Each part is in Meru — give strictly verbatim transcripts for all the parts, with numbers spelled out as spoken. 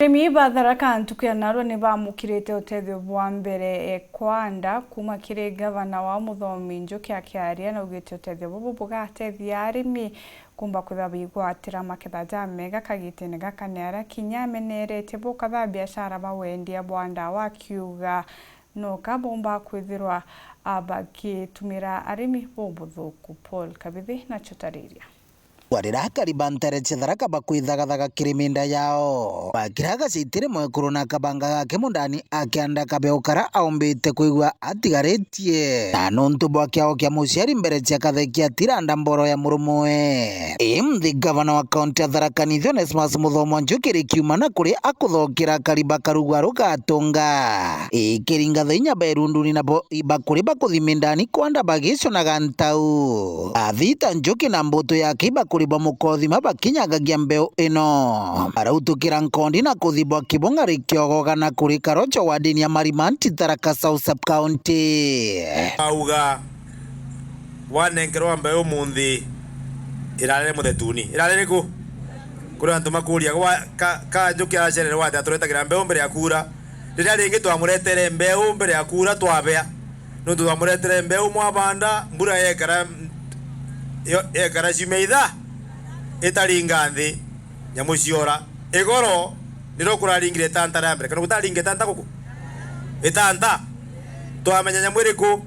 Arimi ba Tharaka ntuku ya narua ni bamukirite utethio bwa mbere e kwanda kuuma kiri gavana wa muthomi Njuki akiaria naugite utethio bubu bugatethia arimi kumba kwithirwa bigwatira maketha jamega kagitene gaka, ni aria kinya ameneretie bukatha biashara ba wendia bwa ndawa akiuga noka bomba kwithirwa, a, bagitumira arimi bubuthuku. Paul Kabithi nacio tariria. Kwarira akari ba ntere cia Tharaka bakwithagathaga kiri minda yao. Bakira gacitiri mwekuru na kabanga gake mundani akianda kabeo kara aumbite kwigua atigaritie. Na nontu bwa kiao kia muciari mbere cia katheki atiranda mboro ya murumwe. Imthi gavana wa kaunti ya Tharaka Nithi Onesmus Muthomo Njuki rikiuma na kuri akuthokera akari ba karugwa rugatunga. Ikiringa thainya berunduni nabo ibakuri bakuthi mindani kwanda bagiconaga ntau. Athita Njuki na mbutu yake ibakuri ba mukothima bakinyagagia mbeu ino. Barautukira nkondi na kuthibwa kibunga rikiogoga na kuri karocho wa dini ya Marimanti Tharaka South Sub County. Auga, wanenkerwa mbeu umunthi irarere muthetuni. Irarere ku? Kuri antu makuria, gwa-, ka, ka Njuki aracerere wate aturetagira mbeu mbere ya kuura? Riria ringi twamuretere mbeu mbere ya kuura twabea, nontu twamuretere mbeu mwabanda, mbura yekara, yo-, yekara ciumia itha itaringa nthi, nyamu ciora. Igoro niro kuraringire itanta ria mbere, kana gutaringa itanta guku? Itanta. Twamenya nyamu iriku?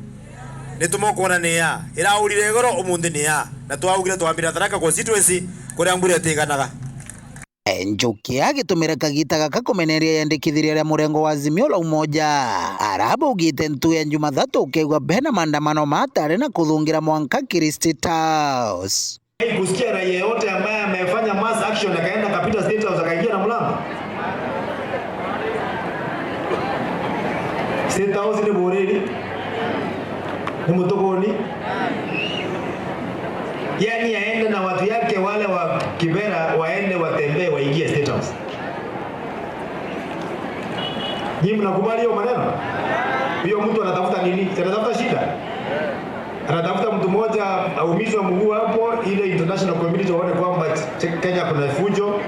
Ni tumokwona ni ya. Iraurire igoro, umunthi ni ya. Na twaugire twambira Tharaka constituency, kuria mbura itiganaga. Njuki agitumira kagita gaka kumeneria yendikithiria ria murengo wa Azimio la Umoja, arabaugite ntu ya Jumathatu ukeigua bena maandamano matari na kuthungira mwanka kiri State House. Kusikia raia yote ambaye amefanya mass action akaenda akapita State House akaingia na mlango? State House ni buriri, ni mutuguni. Yani aende na watu yake wale wa Kibera waende watembee waingie State House. Nyinyi mnakubali hiyo maneno? Hiyo mtu anatafuta nini? Si anatafuta shida? Anatafuta mtu mmoja aumizwe mguu hapo, ile international community waone kwamba Kenya kuna fujo,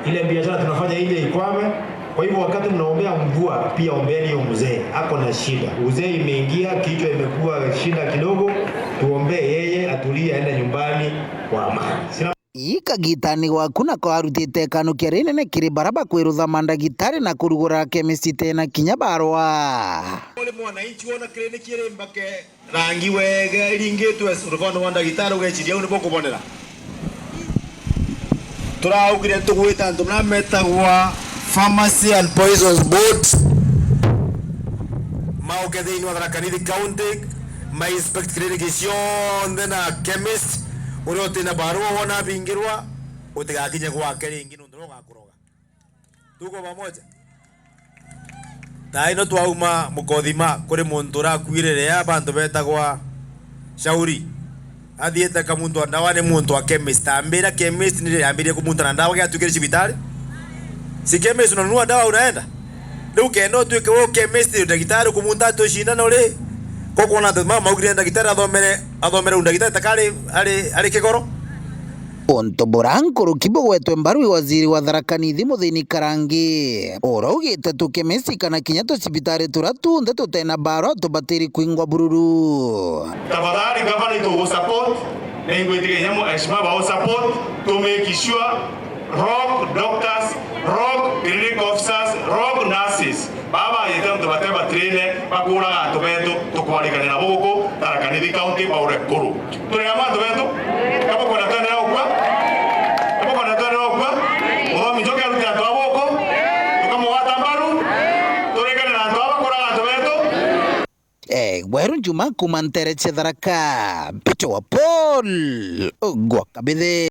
ile biashara tunafanya ile ikwame. Kwa hivyo wakati mnaombea mvua, pia ombeeni hiyo mzee. Ako na shida. Uzee imeingia, kichwa imekuwa shida kidogo. Tuombee yeye atulie, aende nyumbani kwa amani. Sina Ii kagitani gwaku nako arutite ikanukia rinene kiri bara bakwirutha mandagitari na kurugura kemisi tena kinya barwa. Uri mwananchi wona kiriniki iri mbake rangi wega iringitwe, urivona wa ndagitari ugeciria au nibo kubonera. Turaugire tugwita antu na metagwa Pharmacy and Poisons Board, mauke thiini wa Tharaka Nithi County, ma inspect clinic cionthe na chemist, uria utina barua wona abingirwa, utigakinye gwake ringi nontu no gakuroga. Tuko pamoja? Thaa ino twauma Mukothima, kuri muntu urakuire ria bantu betagwa Shauri. Athiite kamuntu wa ndawa ni muntu wa chemist. Ambira chemist ni riria yambirie kumunta na ndawa giatuikire cibitari. Si chemist unanunua dawa unaenda? Riu kenda utuike we chemist, ndagitari ukumunta atu cindano ri? Ko kwona ati mama maugire ndagitari athomere, athomere undagitari takari ari, ari kigoro? Untu bura nkuruki bugwetwe mbaru i waziri wa Tharaka Nithi Muthini Karangi, uraugite tukemesi kana kinya tucibitari turia tunthe tutena barwa tubatiri kwingwa bururu. Tafadhali gavana, itugusupport, na ingwitikia inya mu-, eshima bau support, to make sure rock doctors, rock clinic officers, rock nurses, baba yete antu bate batirine bakuraga antu betu, tukwarikania nabo guku Tharaka Nithi County baure kuru. Turi amwe antu betu? Kabukwenda twenderea gukua? Kabukwenda twenderea gukua? Muthomi Njuki arute antu abo guku, tukamugwata mbaru, turikane na antu aba bakuraga antu betu. Eh, Weru Njuma kuma ntere cia Tharaka, Mbicho wa Paul, gwa Kabithi.